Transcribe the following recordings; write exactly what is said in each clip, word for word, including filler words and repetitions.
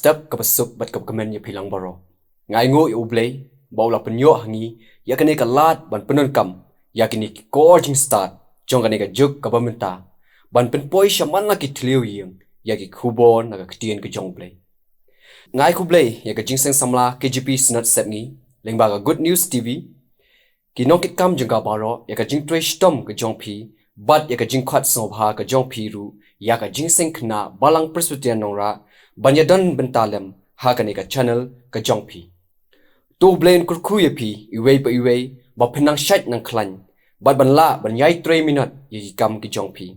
Dap kaba suk bad kaba kmen ïa phi lang baroh. Nga ainguh ïa U Blei ba u la pynïoh ha ngi ïa kane ka lad ban pyndonkam ïa kine ki kor jingstad jong kane ka juk kaba mynta, ban pynpoi sha man la ki thliew ïing ïa ki khubor na ka ktien ka jong U Blei. Nga ai khublei ïa ka jingseng samla K J P Synod Sepngi lyngba ka Good News T V, ki nongkitkam jong nga baroh, ïa ka jingtrei shitom ka jong phi bad ïa ka jingkhot sngewbha ka jong phi ruh ïa ka jingseng khynnah Balang Presbyterian Nongrah ban ïadon bynta lem ha kane ka channel ka jong phi. To U Blei un kyrkhu ïa phi iwei pa iwei ba phin nang shait nang khlaiñ bad ban lah ban ïai trei minot ïa ki kam ki jong phi.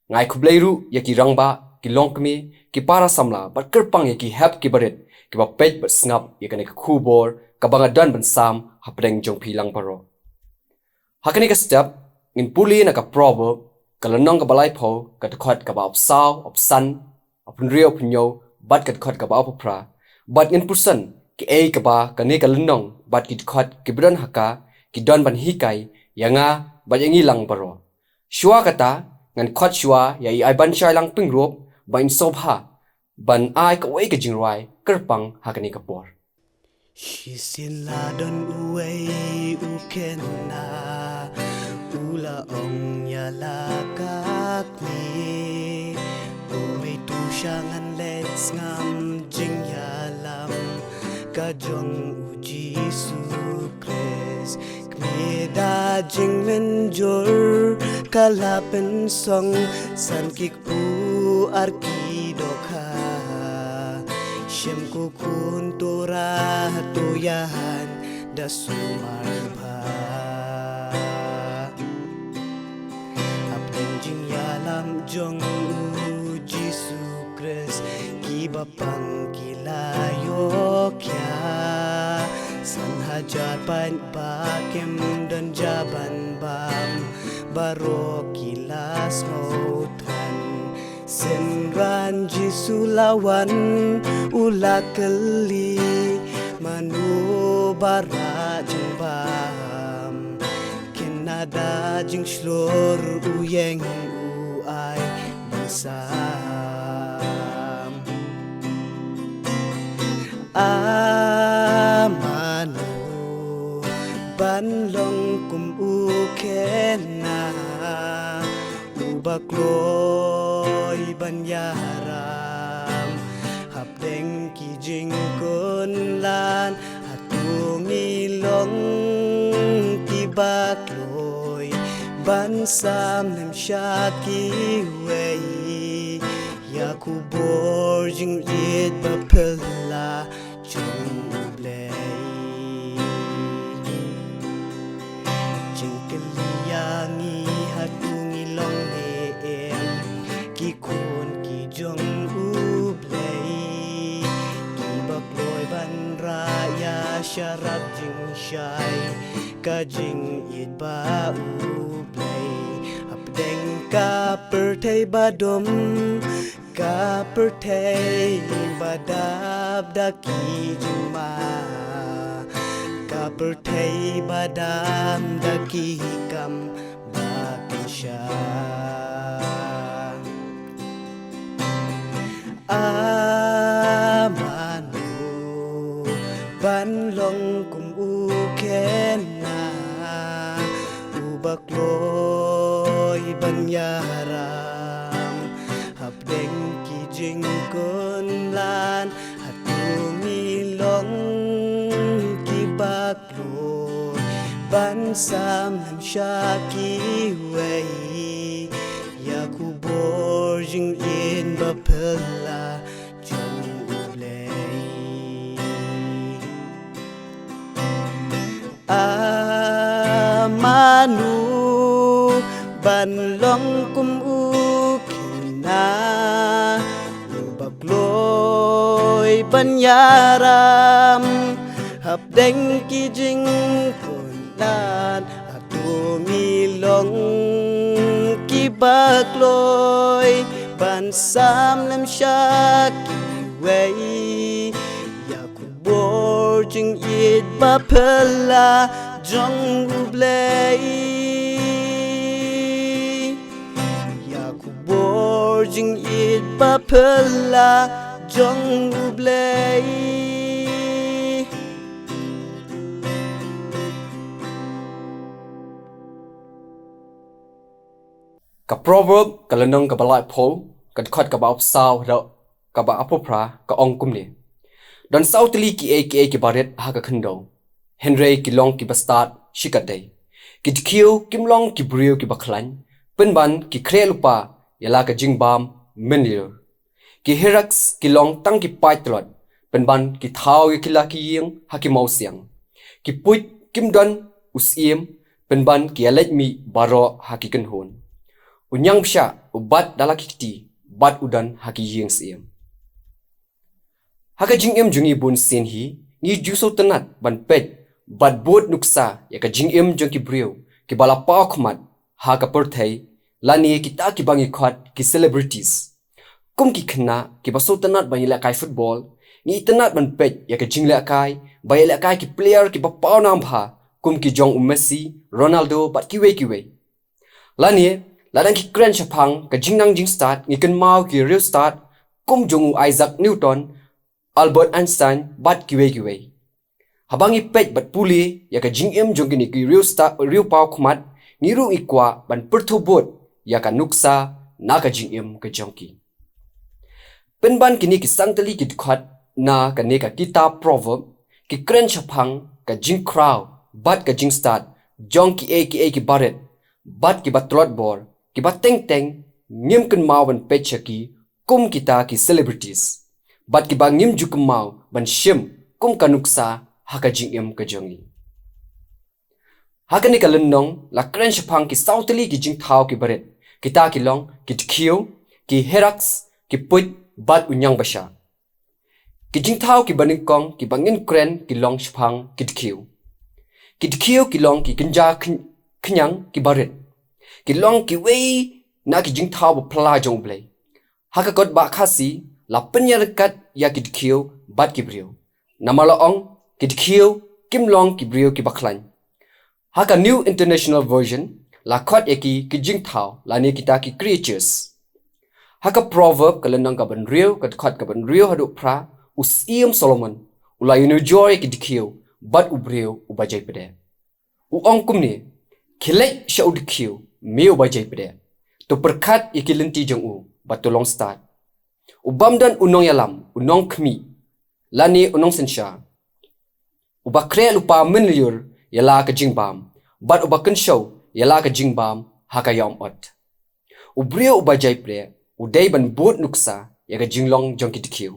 Nga ai khublei ruh ïa ki rangbah, ki longkmie, ki para samla bad kyrpang ïa ki hep ki barit kiba peit bad sngap ïa kane ka khubor kaba nga don ban sam hapdeng jong phi lang baroh. Ha kane ka step ngin pule na ka Proverb, ka lynnong kaba laiphew, ka dkhot kaba arphew saw, arphew san, arphew hynriew, arphew hynñiew bad ka dkhot kaba arphew phra. Bad ngin pyrshang kaei kaba kane ka lynnong bad ki dkhot kiba don ha ka ki don ban hikai ïa nga bad ïa ngi lang baroh. Shuwa kata ngan khot shuwa ïa i Aibanshai Langpyngrope ba in sngewbha ban ai kawei ka jingrwai kyrpang ha kane ka por. Shisien la don uwei u khynnah, u la ong ïa la ka kmie, ko mei to sha ngan leit sngap jingïalam ka jong U Jisu Khrist. Kmie da jingmynjur ka la pynsong, san ki kpu ar ki dohkha. Shim ko khun, to rah to ïahan da sumar bha. Hapdeng jingïalam jong U Jisu Khrist, kiba pang ki la ïoh khia san hajar paidbah, kim don ja ban bam, baroh ki la sngewthuh. Synran Jisu la wan, u la kylli, mano ba rah jingbam? Khynnah da jingshlur, u ïeng u ai ban sam. A mano ban long kum u khynnah uba kloi ban ïaram? Hapdeng ki jingkynlan, hato ngi long kiba kloi ban sam lem sha kiwei ïa ka khubor jingïeit ba phylla jong U Blei? Jingkylli ïa ngi, hato ngi long ne em ki khun ki jong U Blei, kiba kloi ban rah ïa sharak jingshai ka jingïeit ba U Blei? Hapdeng ka pyrthei ba dum, ka pyrthei ba dap da ki jingma, ka pyrthei ba dap da ki kam ba kyrshan. A mano ban long kum u khynnah uba kloi ban ïaram? Hapdeng ki jingkynlan, hato ngi long kiba kloi ban sam lem sha kiwei ïa ka khubor jingïeit ba phylla jong U Blei? A mano ban long kum u khynnah uba kloi ban ïaram? Hapdeng ki jingkynlan, hato ngi long kiba kloi ban sam lem sha kiwei ïa ka khubor jingïeit ba phylla jong U Blei? Ïa ka khubor jingïeit ba phylla jong U Blei. Ka Proverb ka lynnong kaba laiphew, ka dkhot kaba arphew saw haduh kaba arphew phra ka ong kumne. Don saw tylli kiei kiei kiba rit ha ka khyndew, hynrei ki long kiba stad shikatdei. Ki dkhiew kim long ki briew kiba khlaiñ, pynban ki khreh lypa ïa la ka jingbam mynlyiur. Ki hyrax ki long tang ki paid tlot, pynban ki thaw ïa ki la ki ïing ha ki mawsiang. Ki puit kim don u syiem, pynban ki ïaleit mih baroh ha ki kynhun. U ñiangbshah u bat da la ki kti, bad u don ha ki ïing syiem. Ha ka jingim jong ngi bun sien hi, ngi ju sngewtynnat ban peit bad bud nuksa ïa ka jingim jong ki briew kiba la paw khmat ha ka pyrthei, lane kita kiba ngi khot ki celebrities. Kum ki khynnah kiba sngewtynnat ban ïalehkai football, ngi tynnat ban peit ïa ka jinglehkai ba ïalehkai ki player kiba paw nam bha, kum ki jong u Messi, Ronaldo bad kiwei kiwei. Lane, lada ngi kren shaphang ka jingnang jingstad, ngi kynmaw ki riewstad kum jong u Isaac Newton, Albert Einstein bad kiwei kiwei. Haba ngi peit bad pule ïa ka jingim jong kine ki riewstad, riew paw khmat, ngi ruh ngi kwah ban pyrthuh bud ïa ka nuksa na ka jingim ka jong ki. Pynban kine ki san tylli ki dkhot na kane ka kitab Proverb ki kren shaphang ka jingkhraw bad ka jingstad jong kiei kiei kiba rit bad kiba tlot bor, kiba teng teng ngim kynmaw ban peit sha ki kum kita ki celebrities, bad kiba ngim ju kynmaw ban shim kum ka nuksa ha ka jingim ka jong ngi. Ha kane ka lynnong la kren shaphang ki saw tylli ki jingthaw kiba rit, kita ki long ki dkhiew, ki hyrax, ki puit bad u ñiangbshah. Ki jingthaw kiba nyngkong kiba ngin kren ki long shaphang ki dkhiew. Ki dkhiew ki long ki kynja khyn-, khñiang kiba rit. Ki long kiwei na ki jingthaw ba phylla jong U Blei. Ha ka kot ba Khasi la pynïaryngkat ïa ki dkhiew bad ki briew. Namar la ong, ki dkhiew kim long ki briew kiba khlaiñ. Ha ka New International Version la khot ïa ki ki jingthaw lane kita ki creatures. Ha ka Proverb ka lynnong kaba hynriew, ka dkhot kaba hynriew haduh phra, u Syiem Solomon u la ïanujor ïa ki dkhiew bad u briew uba jai pdeng. U ong kumne, khie leit sha u dkhiew, me uba jai pdeng. To pyrkhat ïa ki lynti jong u, bad to long stad. U bym don u nongïalam, u nongkhmih, lane u nongsynshar. Uba khreh lypa mynlyiur ïa la ka jingbam, bad uba kynshew ïa la ka jingbam ha ka ïam ot. U briew uba jai pdeng u dei ban bud nuksa ïa ka jinglong jong ki dkhiew.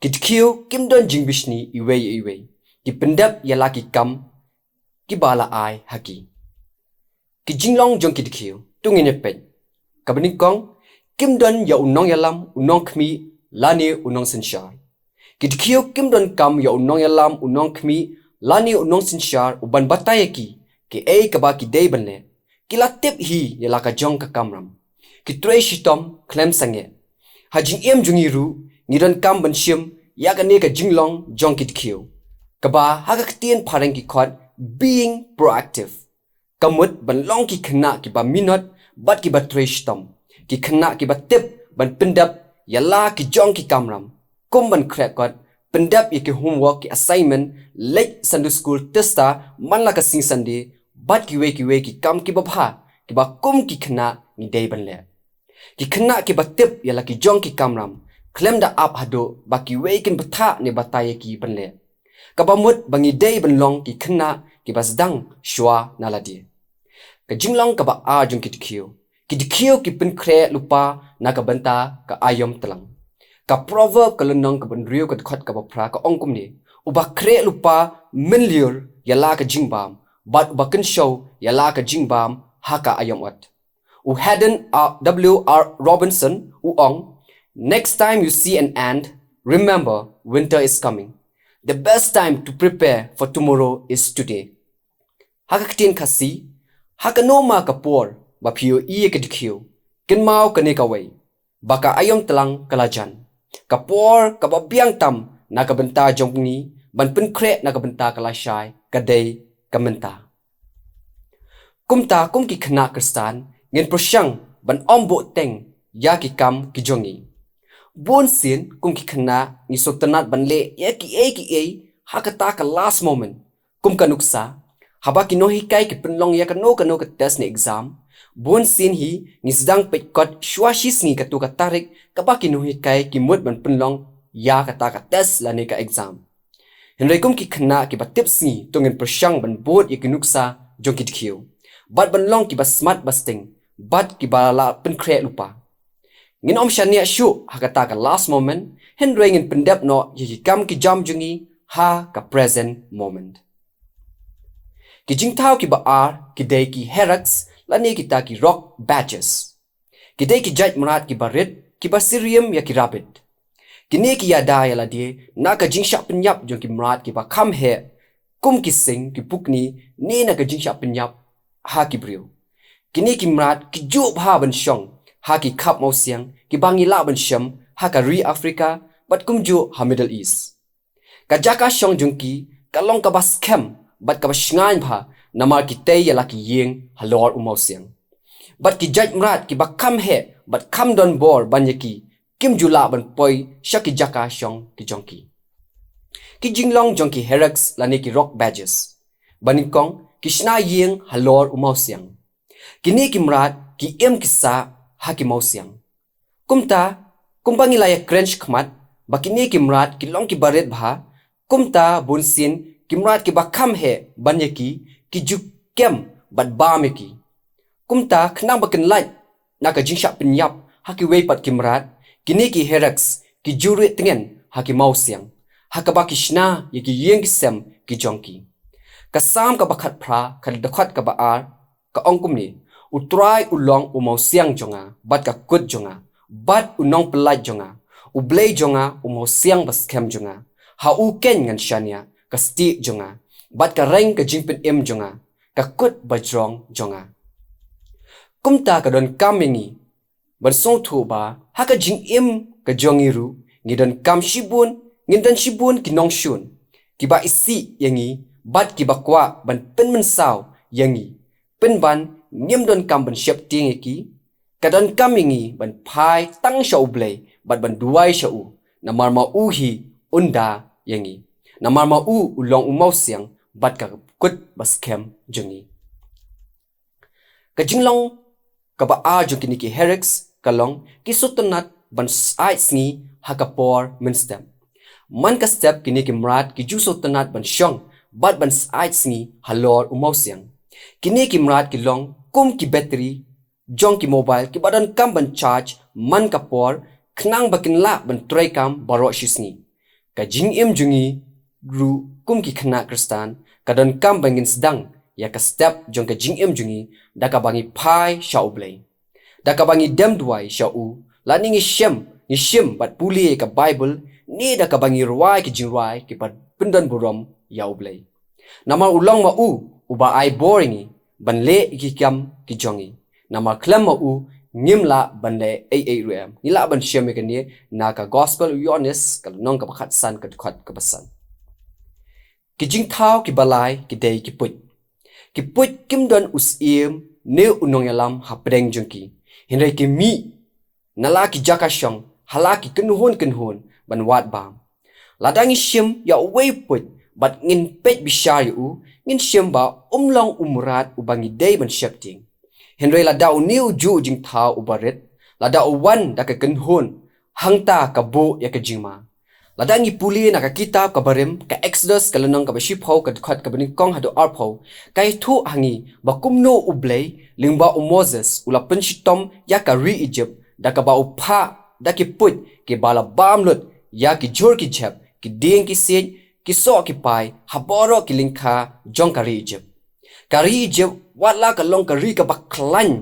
Ki dkhiew kim don jingbishni iwei ïa iwei. Ki pyndep ïa la ki kam kiba la ai ha ki. Ki jinglong jong ki dkhiew, to ngin ïa peit. Kaba nyngkong, kim don ïa u nongïalam, u nongkhmih, lane u nongsynshar. Ki dkhiew kim donkam ïa u nongïalam, u nongkhmih, lane u nongsynshar uban batai ïa ki kiei kaba ki dei ban leh. Ki la tip hi ïa la ka jong ka kamram. Ki trei shitom khlem sangeh. Ha jingim jong ngi ruh, ngi donkam ban shim ïa kane ka jinglong jong ki dkhiew, kaba ha ka ktien phareng ki khot being proactive. Ka mut ban long ki khynnah kiba minot bad kiba trei shitom. Ki khynnah kiba tip ban pyndep ïa la ki jong ki kamram, kum ban khreh kot, pyndep ïa ki homework, ki assignment, leit Sunday school tista man la ka sngi Sunday, bad kiwei kiwei ki kam kiba bha kiba kum ki khynnah ngi dei ban leh. Ki khynnah kiba tip ïa la ki jong ki kamram, khlem da ap haduh ba kiwei kin bthah ne batai ïa ki ban leh. Kaba mut ba ngi dei ban long ki khynnah kiba sdang shuwa na lade. Ka jinglong kaba ar jong ki dkhiew. Ki dkhiew ki pynkhreh lypa na ka bynta ka aïom tlang. Ka Proverb ka lynnong kaba hynriew, ka dkhot kaba phra ka ong kumne, uba khreh lypa mynlyiur ïa la ka jingbam, bad uba kynshew ïa la ka jingbam ha ka aïom ot. U Haddon, uh, W R Robinson u ong, "Next time you see an ant, remember winter is coming. The best time to prepare for tomorrow is today." Ha ka ktien Khasi, ha kano ma ka por ba phi ïohi ïa ka dkhiew, kynmaw kane kawei, ba ka aïom tlang ka la jan. Ka por kaba biang tam na ka bynta jong ngi ban pynkhreh na ka bynta ka lashai ka dei ka mynta. Kumta kum ki khynnah Khristan, ngin pyrshang ban ym buhteng ïa ki kam ki jong ngi. Bun sien kum ki khynnah ngi sngewtynnat ban leh ïa kiei kiei ha kata ka last moment. Kum ka nuksa, haba ki nonghikai ki pynlong ïa kano kano ka test ne exam, bun sien hi ngi sdang peit kot shuwa shi sngi kato ka tarik kaba ki nonghikai ki mut ban pynlong ïa kata ka test lane ka exam. Hynrei kum ki khynnah kiba tip sngi to ngin pyrshang ban bud ïa ki nuksa jong ki dkhiew, bad ban long kiba smat ba sting, bad kiba la pynkhreh lypa. Ngin ym shaniah shuh ha kata ka last moment, hynrei ngin pyndep noh ïa ki kam ki jam jong ngi ha ka present moment. Ki jingthaw kiba ar ki dei ki HEREX lane kita ki rock badgers. Ki dei ki jait mrad kiba rit, kiba syriem ïa ki rabbit. Kine ki ïada ïa lade na ka jingshah pynïap jong ki mrad kiba kham heh, kum ki sing, ki pukni, ne na ka jingshah pynïap ha ki briew. Kine ki mrad ki juh bha ban shong ha ki khap mawsiang kiba ngi lah ban shem ha ka ri Africa bad kumjuh ha Middle East. Ka jaka shong jong ki ka long kaba skhem bad kaba shngaiñ bha, namar ki tei ïa la ki ïing halor u mawsiang. Bad ki jait mrad kiba kham heh bad kham don bor ban ïa ki, kim ju lah ban poi sha ki jaka shong ki jong ki. Ki jinglong jong ki HEREX lane ki rock badgers. Ba nyngkong, ki shna ïing halor u mawsiang. Kine ki mrad ki im ki sah ha ki mawsiang. Kumta, kumba ngi la ïakren shakhmat ba kine ki mrad ki long kiba rit bha, kumta bun sien ki mrad kiba kham heh ban ïa ki, ki ju kem bad bam ïa ki. Kumta, khnang ba kin lait na ka jingshah pynïap ha kiwei pat ki mrad, kine ki HEREX ki ju rieh tngen ha ki mawsiang, ha kaba ki shna ïa ki ïing ki sem ki jong ki. Ka Salm kaba khatphra, ka dkhot kaba ar, ka ong kumne: U Trai u long u mawsiang jong nga bad ka kut jong nga, bad u nongpyllait jong nga, U Blei jong nga, u mawsiang ba skhem jong nga. Ha u keiñ ngan shaniah, ka stieh jong nga bad ka reng ka jingpynim jong nga, ka kut bajrong jong nga. Kumta ka donkam ïa ngi ban sngewthuh ba ha ka jingim ka jong ngi ruh, ngi donkam shibun, ngin don shibun ki nongshun kiba isih ïa ngi bad kiba kwah ban pynmynsaw ïa ngi. Pynban ngim donkam ban sheptieng ïa ki. Ka donkam ïa ngi ban phai tang sha U Blei bad ban duwai sha u, namar ma u hi un da ïa ngi, namar ma u u long u mawsiang bad ka kut ba skhem jong ngi. Ka jinglong kaba ar jong kine ki HEREX ka long ki sngewtynnat ban sait sngi ha ka por mynstep. Man ka step kine ki mrad ki ju sngewtynnat ban shong bad ban sait sngi halor u mawsiang. Kine ki mrad ki long kum ki battery jong ki mobile kiba donkam ban charge man ka por, khnang ba kin lah ban treikam baroh shi sngi. Ka jingim jong ngi ruh kum ki khynnah Khristan ka donkam ba ngin sdang ïa ka step jong ka jingim jong ngi da kaba ngi phai sha U Blei, da kaba ngi dem duwai sha u, lane ngi shem, ngi shim bad pule ïa ka Baibl, ne da kaba ngi rwai ki jingrwai kiba pyndon burom ïa U Blei. Namar u long ma u uba ai bor ïa ngi ban leh ïa ki kam ki jong ngi. Namar khlem ma u ngim lah ban leh ei ei ruh em. Ngi lah ban shem ïa kane na ka Gospel u Ïoannis, ka lynnong kaba khatsan, ka dkhot kaba san. Ki jingthaw kiba lai ki dei ki puit. Ki puit kim don u syiem ne u nongïalam hapdeng jong ki, hynrei ki mih na la ki jaka shong ha la ki kynhun kynhun ban wad bam. Lada ngi shim ïa uwei u puit bad ngin peit bishar ïa u, ngin shem ba um long u mrad uba ngi dei ban sheptieng. Hynrei lada une u juh jingthaw uba rit, lada u wan da ka kynhun, hangta ka buh ïa ka jingma. Lada ngi pule na ka kitab kaba rim, ka Exodus, ka lynnong kaba shiphew, ka dkhot kaba nyngkong haduh arphew, ka ïathuh ha ngi ba kumno U Blei lyngba u Moses u la pynshitom ïa ka ri Egypt da kaba u phah da ki puit kiba la bam lut ïa ki jhur ki jhep, ki dieng ki siej, ki soh ki pai ha baroh ki lyngkha jong ka ri Egypt. Ka ri Egypt, wat la ka long ka ri kaba khlaiñ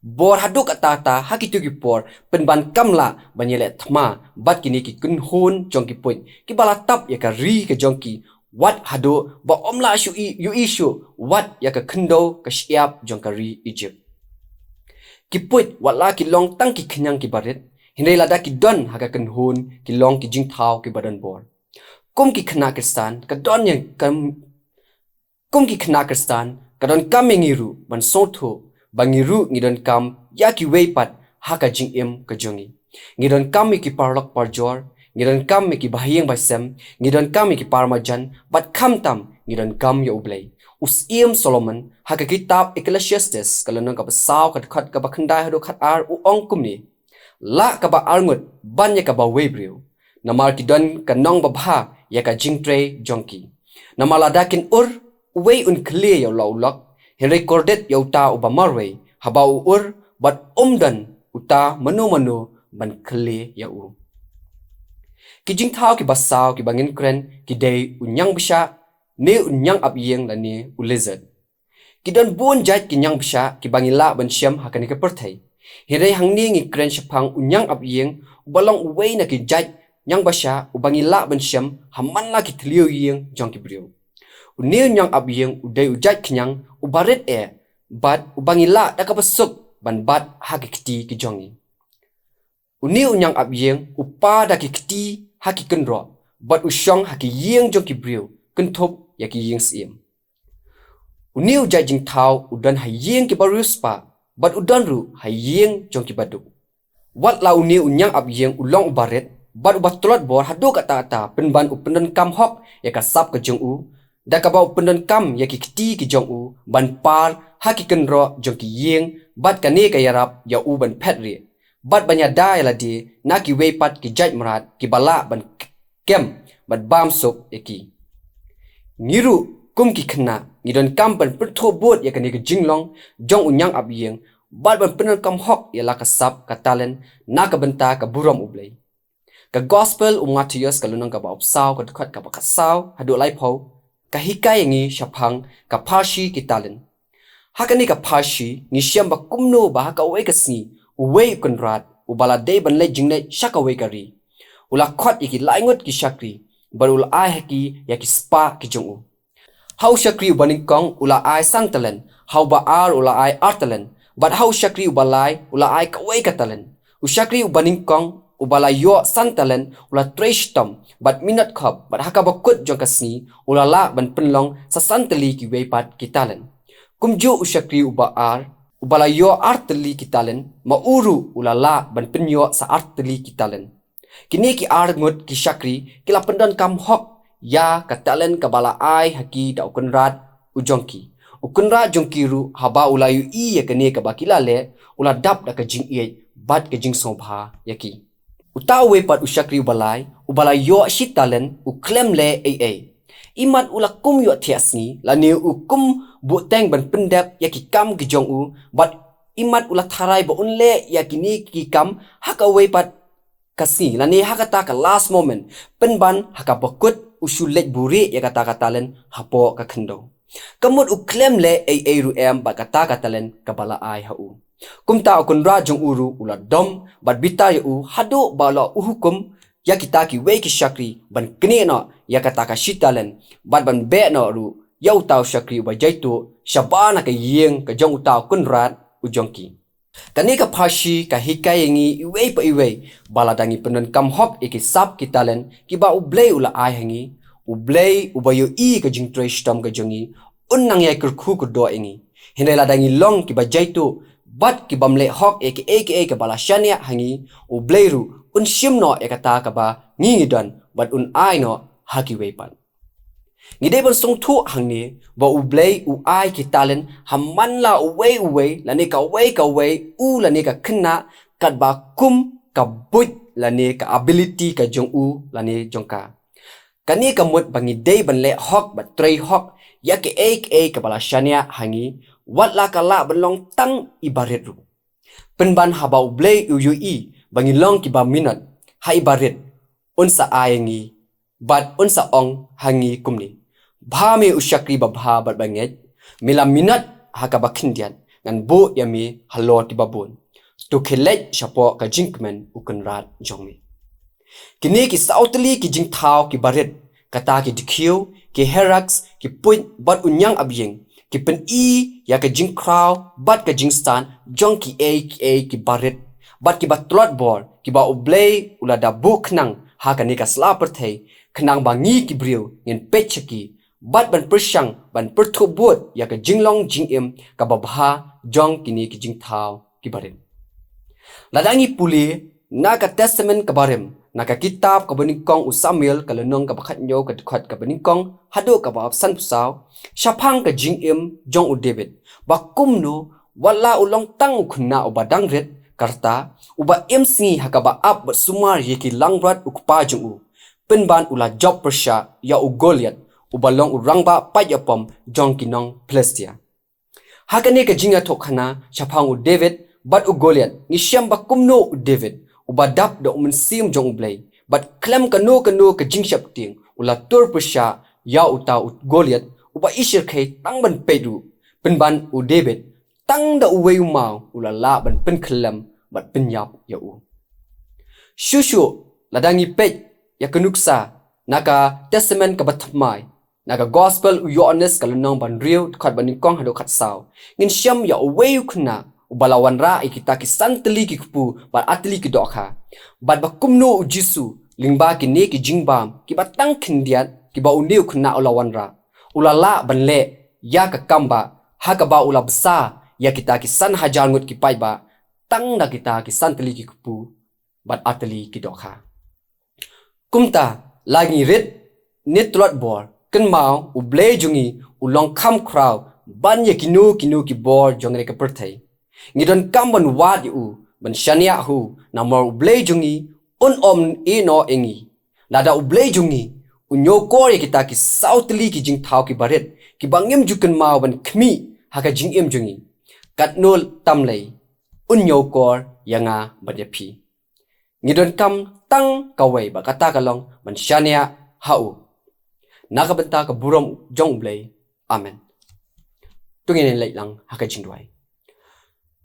bor haduh katta katta ha kito ki por, pynban kam lah ban ïaleh thma bad kine ki kynhun jong ki puit kiba la tap ïa ka ri ka jong ki, wat haduh ba ym lah shuh ïohi shuh wat ïa ka khyndew ka shyiap jong ka ri Egypt. Ki puit, wat la ki long tang ki khñiang kiba rit, hynrei lada ki don ha ka kynhun, ki long ki jingthaw kiba don bor. Kum ki khynnah Khristan, ka don ïa ka Kum ki khynnah Khristan, ka donkam ïa ngi ruh ban sngewthuh ba ngi ruh ngi donkam ïa kiwei pat ha ka jingim ka jong ngi. Ngi donkam ïa ki paralok parajor, ngi donkam ïa ki bahaïing bahaïsem, ngi donkam ïa ki paramarjan, bad khamtam ngi donkam ïa U Blei. U Syiem Solomon, ha ka kitab Ecclesiastes, ka lynnong kaba saw, ka dkhot kaba khyndai haduh khatar, u ong kumne: Lah kaba arngut ban ïa kaba wei briew, namar ki don ka nong babha ïa ka jingtrei jong ki. Namar lada kin ur, uwei un khlieh ïa la u lok, hynrei kordit ïa uta uba marwei haba u ur, bad um don uta mano mano ban khlieh ïa u. Ki jingthaw kiba saw kiba ngin kren ki dei u ñiangbshah, ne u ñiangap ïing lane u lizard. Ki don bun jait ki ñiangbshah kiba ngi lah ban shem ha kane ka pyrthei. Hynrei hangne ngi kren shaphang u ñiangap ïing, uba long uwei na ki jait ñiangbshah uba ngi lah ban shem ha man la ki thliew ïing jong ki briew. Une u ñiangap ïing u dei u jait khñiang uba rit eh, bad uba ngi lah da kaba suk ban bat ha ki kti ki jong ngi. Une u ñiangap ïing u pa da ki kti ha ki kynroh, bad u shong ha ki ïing jong ki briew, kynthup ïa ki ïing syiem. Une u jait jingthaw u don ha ïing kiba riewspah, bad u don ruh ha ïing jong kiba duk. Wat la une u ñiangap ïing u long uba rit, bad uba tlot bor haduh katta katta, pynban u pyndonkam hok ïa ka sap ka jong u, da kaba u pyndonkam ïa ki kti ki jong u ban par ha ki kynroh jong ki ïing, bad kane ka ïarap ïa u ban phet rieh, bad ban ïada ïa lade na kiwei pat ki jait mrad kiba lah ban kem bad bam suk ïa ki. Ngi ruh kum ki khynnah ngi donkam ban pyrthuh bud ïa kane ka jinglong jong u ñiangap ïing, bad ban pyndonkam hok ïa la ka sap ka talent na ka bynta ka burom U Blei. Ka Gospel u Mathaios, ka lynnong kaba khatsaw, ka dkhot kaba khatsaw haduh laiphew, ka hikai ïa ngi shaphang ka pharshi ki talent. Ha kane ka pharshi ngi shem ba kumno ba ha kawei ka sngi, uwei u kynrad uba la dei ban leit jingleit sha kawei ka ri, u la khot ïa ki laingut ki shakri, bad u la ai ha ki ïa ki spah ki jong u. Ha u shakri uba nyngkong u la ai san talent, ha uba ar u la ai ar talent, bad ha u shakri uba lai u la ai kawei ka talent. U shakri uba nyngkong uba la ïoh san talent u la trei shitom bad minot khop, bad ha kaba kut jong ka sngi u la lah ban pynlong sa san tylli kiwei pat ki talent. Kumjuh u shakri uba ar, uba la ïoh ar tylli ki talent, ma u ruh u la lah ban pynïoh sa ar tylli ki talent. Kine ki arngut ki shakri ki la pyndonkam hok ïa ka talent kaba la ai ha ki da u kynrad u jong ki. U kynrad jong ki ruh haba u la ïohi ïa kane kaba ki la leh, u la dap da ka jingïeit bad ka jingsngewbha ïa ki. Uta uwei pat u shakri uba lai, uba la ïoh shi talent, u khlem leh ei ei. Imat u la kum ïohthiah sngi, lane u kum buhteng ban pyndep ïa ki kam ki jong u, bad imat u la tharai ba un leh ïa kine ki kam ha kawei pat ka sngi, lane ha kata ka last moment, pynban ha kaba kut u shu leit buhrieh ïa kata ka talent hapoh ka khyndew. Ka mut u khlem leh ei ei ruh em bad kata ka talent kaba la ai ha u. Kumta u kynrad jong u ruh u la dom bad bitar ïa u haduh ba la u hukum ïa kita kiwei ki shakri ban knieh noh ïa kata ka shi talent, bad ban beh noh ruh ïa uta u shakri uba jaituh shabar na ka ïing ka jong uta u kynrad u jong ki. Kane ka pharshi ka hikai ïa ngi iwei pa iwei ba lada ngi pyndonkam hok ïa ki sap ki talent kiba U Blei u la ai ha ngi, U Blei uba ïohi ka jingtrei shitom ka jong ngi un nang ïai kyrkhu kyrdoh ïa ngi. Hynrei lada ngi long kiba jaituh bad kibym leh hok ïa kiei kiei kaba la shaniah ha ngi, U Blei ruh un shim noh ïa kata kaba ngi ngi don bad un ai noh ha kiwei pat. Ngi dei ban sngewthuh hangne ba U Blei u ai ki talent ha man la uwei uwei, lane kawei kawei u lane ka khynnah, katba kum ka buit lane ka ability ka jong u lane jong ka. Kane ka mut ba ngi dei ban leh hok bad trei hok ïa kiei kiei kaba la shaniah ha ngi, wat la ka lah ban long tang iba rit ruh. Pynban haba U Blei u ïohi ba ngi long kiba minot ha iba rit, un sa ai ïa ngi bad un sa ong ha ngi kumne: Bha me u shakri babha bad bangeit, me la minot ha kaba khyndiat, ngan buh ïa me halor kiba bun. To khie leit shapoh ka jingkmen u kynrad jong me. Kine ki saw tylli ki jingthaw kiba rit, kata ki dkhiew, ki heraks, ki puit bad u ñiang apïing, ki pyni ïa ka jingkhraw bad ka jingstad jong kiei kiei kiba rit bad kiba tlot bor kiba U Blei u la da buh khnang ha kane ka sla pyrthei, khnang ba ngi ki briew ngin peit sha ki bad ban pyrshang ban pyrthuh bud ïa ka jinglong jingim kaba bha jong kine ki jingthaw kiba rit. Lada ngi pule Na ka Testament ka barim, na ka kitab ka banyngkong u Samuel ka lynnong ka bakhatnyo ka dkhot ka banyngkong haduh ka ba san phew saw, shaphang ka jingim jong u David. Ba kumno, wat la u long tang u khynnah uba dang rit, ka rta, uba im sngi ha kaba ap bad sumar ïa ki langbrot u kpa jong u. Pynban u la jop pyrshah ïa u Goliath, uba long u rangbah paid ïapom jong ki nong Philistia. Ha kane ka jingïathuhkhana shaphang u David bad u Goliath, ngi shem ba kumno u David, uba dap da u Mynsiem jong u Blei, bad khlem kano kano ka jingsheptieng, u la tur pyrshah ïa uta u Goliath, uba i shyrkhei tang ban peit ruh. Pynban u David, tang da uwei u maw, u la lah ban pynkhyllem bad pynïap ïa u. Shuh shuh, lada ngi peit ïa ka nuksa na ka Testament ka bathymmai, na ka Gospel u Ïoannis ka lynnong ba hynriew, dkhot ba nyngkong haduh khatsaw, ngin shem ïa uwei u khynnah uba la wanrah ïa kita ki san tylli ki kpu bad ar tylli ki dohkha. Bad ba kumno u Jisu, lyngba kine ki jingbam kiba tang khyndiat kiba une u khynnah u la wanrah, u la lah ban leh ïa ka kam ba, ha kaba u la bsa ïa kita ki san hajar ngut ki paidbah tang da kita ki san tylli ki kpu bad ar tylli ki dohkha. Kumta, la ngi rit ne tlot bor, kynmaw u Blei jong ngi u long kham khraw ban ïa kino kino ki bor jong kane ka pyrthei. Ngi donkam ban wad ïa u, ban shaniah ha u, namar u Blei jong ngi un ym ïehnoh ïa ngi. Lada u Blei jong ngi u ñiewkor ïa kita ki saw tylli ki jingthaw kiba rit, kiba ngim ju kynmaw ban khmih ha ka jingim jong ngi, katno tam lei un ñiewkor ïa nga bad ïa phi. Ngi donkam tang kawei, bad kata ka long ban shaniah ha u. Na ka bynta ka burom jong u Blei. Amen. To ngin leit lang ha ka jingduwai.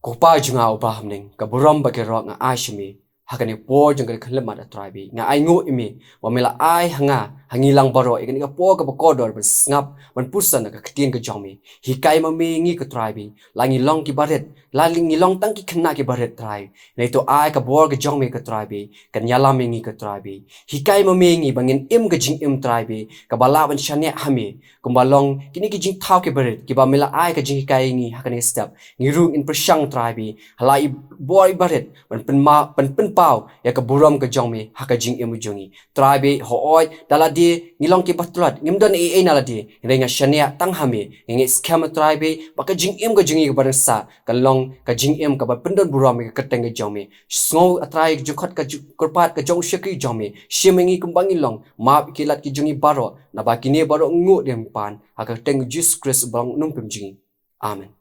Ko Kpa jong nga uba ha bneng, ka burom bad ka jingïarap nga ai sha me ha kane ka por jong ka khlieh mat, A Trai Blei. Nga ainguh ïa me ba me la ai ha nga, ha ngi lang baroh, ïa kane ka por kaba kordor ban sngap, ban puson na ka ktien ka jong me. Hikai ma me ïa ngi, ko Trai Blei, la ngi long kiba rit, la ngi long tang ki khynnah kiba rit, Trai. Hynrei to ai ka bor ka jong me, ko Trai Blei, kan ïalam ïa ngi, ko Trai Blei. Hikai ma me ïa ngi ba ngin im ka jingim, Trai Blei, kaba lah ban shaniah ha me, kumba long kine ki jingthaw kiba rit, kiba me la ai ka jinghikai ïa ngi ha kane ka step. Ngi ruh ngin pyrshang, Trai Blei, ha la i bor iba rit, ban pynma-, ban pynpaw ïa ka burom ka jong me ha ka jingim jong ngi. Trai Blei, hooid, da lade ngi long kiba tlot, ngim don ei ei na lade, hynrei nga shaniah tang ha me. Nga ngeit skhem, Trai Blei, ba ka jingim ka jong ngi kaba dang sah kan long ka jingim kaba pyndon burom ïa ka kyrteng ka jong me. Sngew, A Trai, jingkhot ka ju-, kyrpad ka jong u shakri jong me. Shim ïa ngi kumba ngi long, map ïa ki lad ki jong ngi baroh, naba kine baroh ngi nguh diengphna ha ka kyrteng Jisu Khrist uba long u nongpynim jong ngi. Amen.